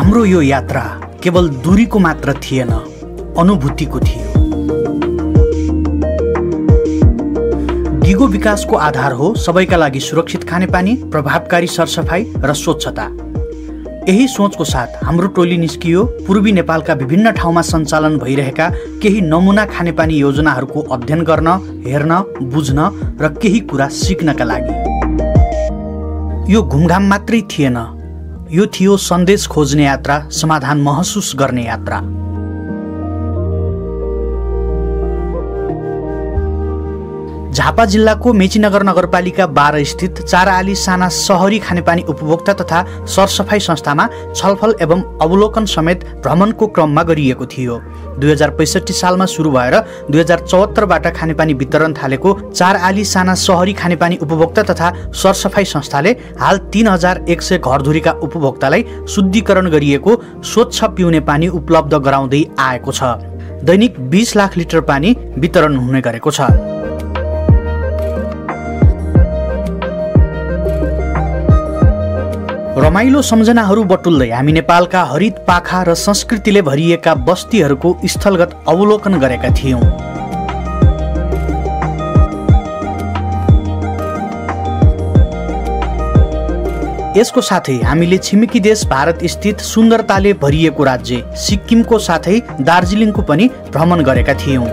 हाम्रो यो यात्रा केवल दूरीको मात्र थिएन, अनुभूतिको थियो। दिगो विकासको आधार हो सबैका लागि सुरक्षित खानेपानी, प्रभावकारी सरसफाई र स्वच्छता। यही सोचको साथ हाम्रो टोली निस्कियो पूर्वी नेपालका विभिन्न ठाउँमा सञ्चालन भइरहेका केही नमुना खानेपानी योजनाहरूको अध्ययन गर्न, हेर्न, बुझ्न र केही कुरा सिक्नका लागि। यो घुमघाम मात्रै थिएन, यो थियो सन्देश खोज्ने यात्रा, समाधान महसुस गर्ने यात्रा। झापा जिल्लाको मेचीनगर नगरपालिका 12 स्थित चारआली साना सहरी खानेपानी उपभोक्ता तथा सरसफाई संस्थामा छलफल एवं अवलोकन समेत भ्रमणको क्रममा गरिएको थियो। 2065 सालमा सुरु भएर 2074बाट खानेपानी वितरण थालेको चारआली साना सहरी खानेपानी उपभोक्ता तथा सरसफाई संस्थाले हाल 3100 घरधुरीका उपभोक्तालाई शुद्धिकरण गरिएको स्वच्छ पिउने पानी उपलब्ध गराउँदै आएको छ। दैनिक 20 लाख लिटर पानी वितरण हुने गरेको छ। रमाइलो सम्झनाहरू बटुल्दै हामी नेपालका हरित पाखा र संस्कृतिले भरिएका बस्तीहरूको स्थलगत अवलोकन गरेका थियौं। यसको साथै हामीले छिमेकी देश भारत स्थित सुन्दरताले भरिएको राज्य सिक्किमको साथै दार्जिलिङको पनि भ्रमण गरेका थियौं।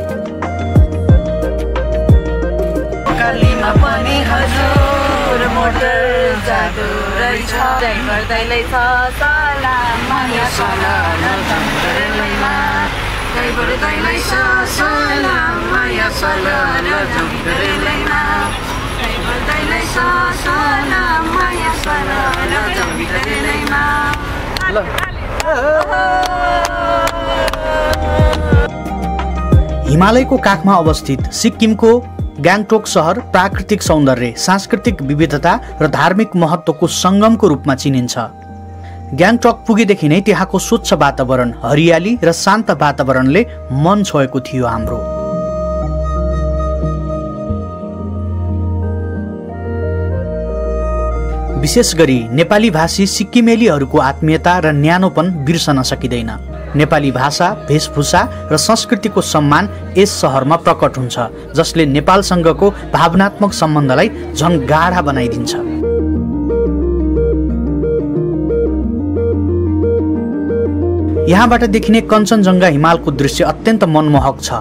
हिमालयको काखमा अवस्थित सिक्किमको ग्याङटोक सहर प्राकृतिक सौन्दर्य, सांस्कृतिक विविधता र धार्मिक महत्त्वको सङ्गमको रूपमा चिनिन्छ। ग्याङटोक पुगेदेखि नै त्यहाँको स्वच्छ वातावरण, हरियाली र शान्त वातावरणले मन छोएको थियो हाम्रो। विशेष गरी नेपाली भाषी सिक्किमेलीहरूको आत्मीयता र न्यानोपन बिर्सन सकिँदैन। नेपाली भाषा, वेशभूषा र संस्कृतिको सम्मान यस सहरमा प्रकट हुन्छ, जसले नेपालसँगको भावनात्मक सम्बन्धलाई झन् गाढा बनाइदिन्छ। यहाँबाट देखिने कञ्चनजङ्घा हिमालको दृश्य अत्यन्त मनमोहक छ।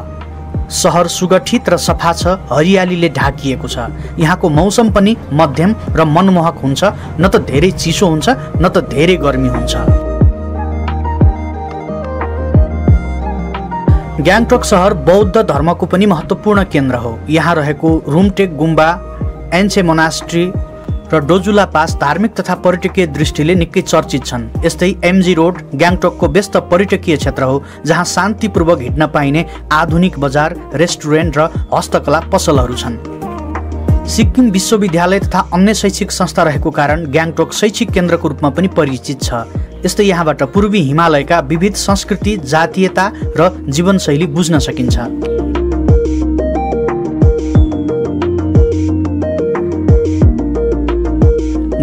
सहर सुगठित र सफा छ, हरियालीले ढाकिएको छ। यहाँको मौसम पनि मध्यम र मनमोहक हुन्छ, न त धेरै चिसो हुन्छ न त धेरै गर्मी हुन्छ। ग्याङटोक सहर बौद्ध धर्मको पनि महत्त्वपूर्ण केन्द्र हो। यहाँ रहेको रुमटेक गुम्बा, एन्चे मोनास्ट्री र डोजुला पास धार्मिक तथा पर्यटकीय दृष्टिले निकै चर्चित छन्। यस्तै एमजी रोड ग्याङटोकको व्यस्त पर्यटकीय क्षेत्र हो, जहाँ शान्तिपूर्वक हिँड्न पाइने आधुनिक बजार, रेस्टुरेन्ट र हस्तकला पसलहरू छन्। सिक्किम विश्वविद्यालय तथा अन्य शैक्षिक संस्था रहेको कारण ग्याङटोक शैक्षिक केन्द्रको रूपमा पनि परिचित छ। यस्तै यहाँबाट पूर्वी हिमालयका विविध संस्कृति, जातीयता र जीवनशैली बुझ्न सकिन्छ।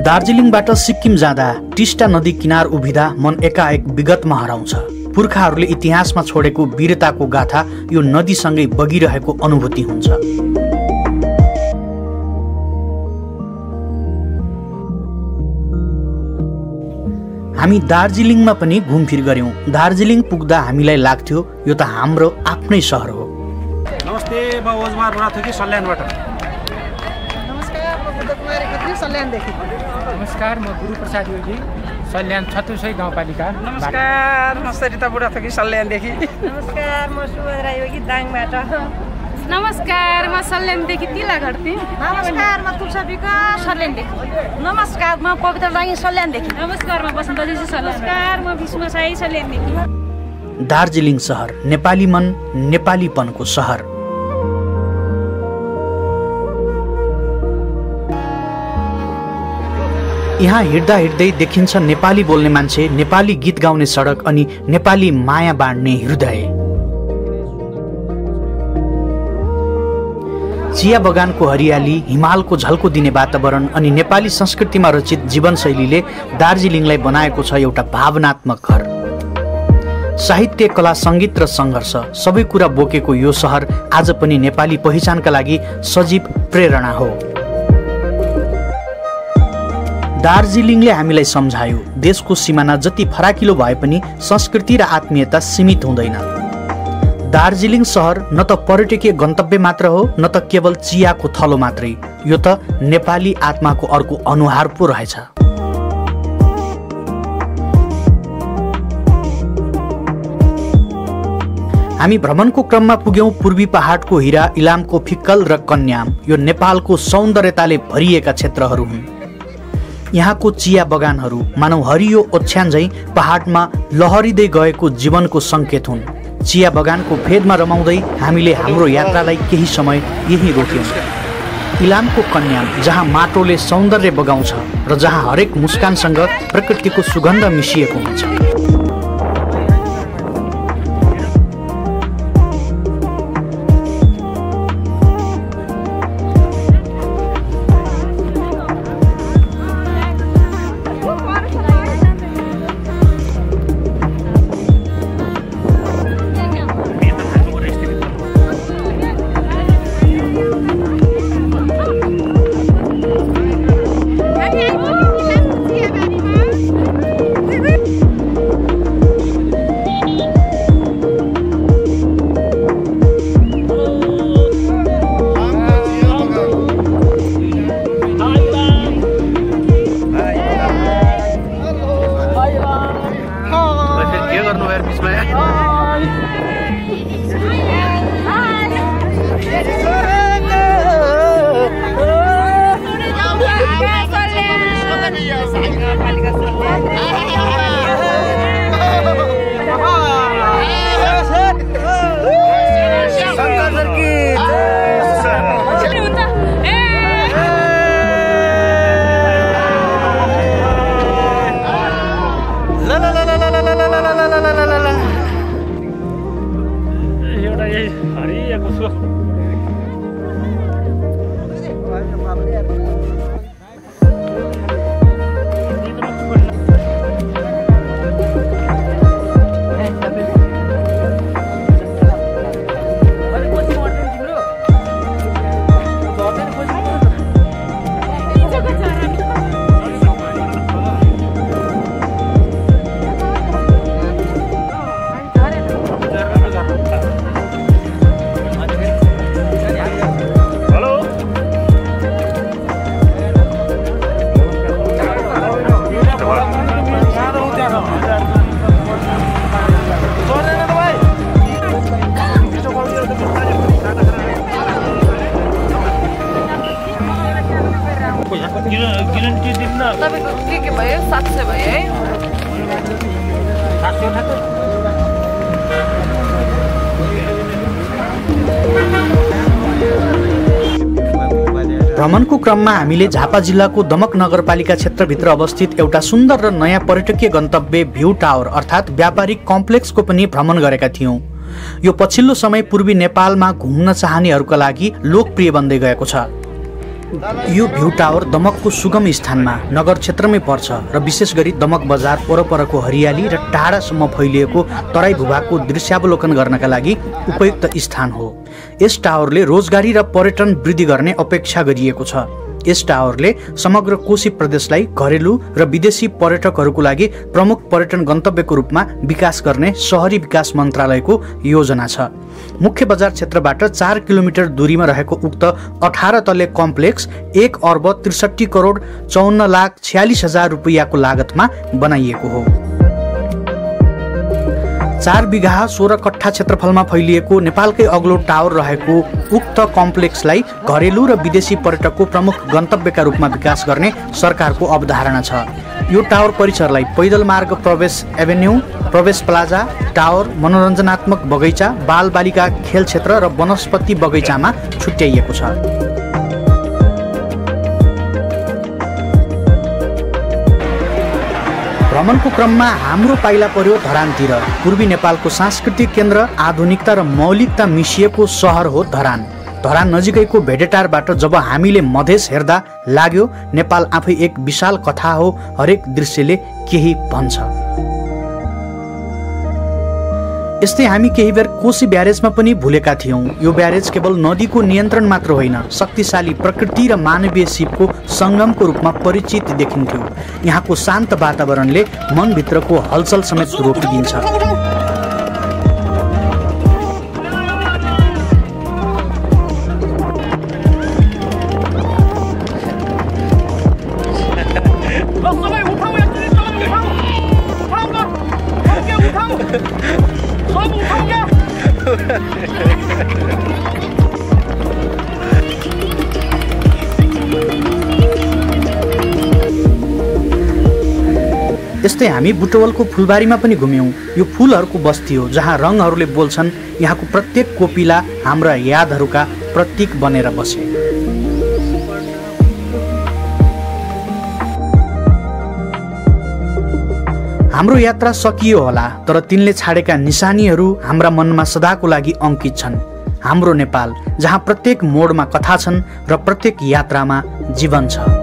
दार्जिलिङबाट सिक्किम जाँदा टिस्टा नदी किनार उभिँदा मन एकाएक विगतमा हराउँछ। पुर्खाहरूले इतिहासमा छोडेको वीरताको गाथा यो नदीसँगै बगिरहेको अनुभूति हुन्छ। हामी दार्जिलिङमा पनि घुमफिर गर्यौं। दार्जिलिङ पुग्दा हामीलाई लाग्थ्यो यो त हाम्रो आफ्नै सहर हो। नमस्ते, म ओजमार बुढाथोकी सल्यानबाट। नमस्कार, म बुद्धकुमारी खत्री सल्यानदेखि। नमस्कार, म गुरुप्रसाद योगी सल्यान 36 गाउँपालिका। नमस्कार, म सरिता बुढाथोकी सल्यानदेखि। नमस्कार, म सुभद्रा योगी दाङबाट। नमस्कार, म सल्यानदेखि तिला घट्थेँ। नमस्कार, म तुलसा विकास सल्यानदेखि। नमस्कार, म पवित्र दाङी सल्यानदेखि। नमस्कार, म बसन्त जोशी सल्यान। नमस्कार, म विष्णु साई सल्यानदेखि। दार्जिलिङ सहर नेपाली मन, नेपालीपनको सहर। यहाँ हिँड्दा हिँड्दै देखिन्छ नेपाली बोल्ने मान्छे, नेपाली गीत गाउने सडक अनि नेपाली माया बाँड्ने हृदय। चिया बगानको हरियाली, हिमालको झल्को दिने वातावरण अनि नेपाली संस्कृतिमा रचित जीवनशैलीले दार्जिलिङलाई बनाएको छ एउटा भावनात्मक घर। साहित्य, कला, सङ्गीत र सङ्घर्ष सबै कुरा बोकेको यो सहर आज पनि नेपाली पहिचानका लागि सजीव प्रेरणा हो। दार्जिलिङले हामीलाई सम्झायो, देशको सिमाना जति फराकिलो भए पनि संस्कृति र आत्मीयता सीमित हुँदैन। दार्जिलिङ सहर न त पर्यटकीय गन्तव्य मात्र हो, न त केवल चियाको थलो मात्रै, यो त नेपाली आत्माको अर्को अनुहार पो रहेछ। हामी भ्रमणको क्रममा पुग्यौं पूर्वी पहाडको हिरा, इलामको फिक्कल र कन्याम। यो नेपालको सौन्दर्यताले भरिएका क्षेत्रहरू हुन्। यहाँको चिया बगानहरू मानव हरियो ओछ्यान झैं पहाडमा लहरिँदै गएको जीवनको सङ्केत हुन्। चिया बगानको फेदमा रमाउँदै हामीले हाम्रो यात्रालाई केही समय यही रोक्यौं। इलामको कन्याम, जहाँ माटोले सौन्दर्य बगाउँछ र जहाँ हरेक मुस्कानसँग प्रकृतिको सुगन्ध मिसिएको हुन्छ। तपाईँको के भयो? 700 भयो है? भ्रमणको क्रममा हामीले झापा जिल्लाको दमक नगरपालिका क्षेत्रभित्र अवस्थित एउटा सुन्दर र नयाँ पर्यटकीय गन्तव्य भ्यू टावर अर्थात् व्यापारिक कम्प्लेक्सको पनि भ्रमण गरेका थियौं। यो पछिल्लो समय पूर्वी नेपालमा घुम्न चाहनेहरूका लागि लोकप्रिय बन्दै गएको छ। यो भ्यू टावर दमकको सुगम स्थानमा नगर क्षेत्रमै पर्छ र विशेष गरी दमक बजार वरपरको हरियाली र टाढासम्म फैलिएको तराई भूभागको दृश्यावलोकन गर्नका लागि उपयुक्त स्थान हो। यस टावरले रोजगारी र पर्यटन वृद्धि गर्ने अपेक्षा गरिएको छ। यस टावरले समग्र कोशी प्रदेशलाई घरेलु र विदेशी पर्यटकहरूको लागि प्रमुख पर्यटन गन्तव्यको रूपमा विकास गर्ने शहरी विकास मन्त्रालयको योजना छ। मुख्य बजार क्षेत्रबाट 4 किलोमिटर दूरीमा रहेको उक्त 18 तले कम्प्लेक्स 1 अर्ब 63 करोड 54,46,000 रुपैयाँको लागतमा बनाइएको हो। 4 बिघा 16 कट्ठा क्षेत्रफलमा फैलिएको नेपालकै अग्लो टावर रहेको उक्त कम्प्लेक्सलाई घरेलु र विदेशी पर्यटकको प्रमुख गन्तव्यका रूपमा विकास गर्ने सरकारको अवधारणा छ। यो टावर परिसरलाई पैदल मार्ग, प्रवेश एभेन्यू, प्रवेश प्लाजा, टावर, मनोरञ्जनात्मक बगैँचा, बालबालिका खेल क्षेत्र र वनस्पति बगैँचामा छुट्याइएको छ। भ्रमणको क्रममा हाम्रो पाइला पर्यो धरानतिर। पूर्वी नेपालको सांस्कृतिक केन्द्र, आधुनिकता र मौलिकता मिसिएको सहर हो धरान। धरान नजिकैको भेडेटारबाट जब हामीले मधेस हेर्दा लाग्यो नेपाल आफै एक विशाल कथा हो, हरेक दृश्यले केही भन्छ। यस्तै हामी केही बेर कोशी ब्यारेजमा पनि भुलेका थियौं। यो ब्यारेज केवल नदीको नियन्त्रण मात्र होइन, शक्तिशाली प्रकृति र मानवीय सिपको संगमको रूपमा परिचित देखिन्थ्यो। यहाँको शान्त वातावरणले मनभित्रको हलचल समेत रोकिदिन्छ। यस्तै हामी बुटवलको फुलबारीमा पनि घुम्यौं। यो फूलहरूको बस्ती हो जहाँ रङहरूले बोल्छन्। यहाँको प्रत्येक कोपिला हाम्रा यादहरूका प्रतीक बनेर बसे। हाम्रो यात्रा सकियो होला, तर तिनले छाडेका निशानीहरू हाम्रा मनमा सदाको लागि अंकित छन्। हाम्रो नेपाल जहाँ प्रत्येक मोडमा कथा छन् र प्रत्येक यात्रामा जीवन छ।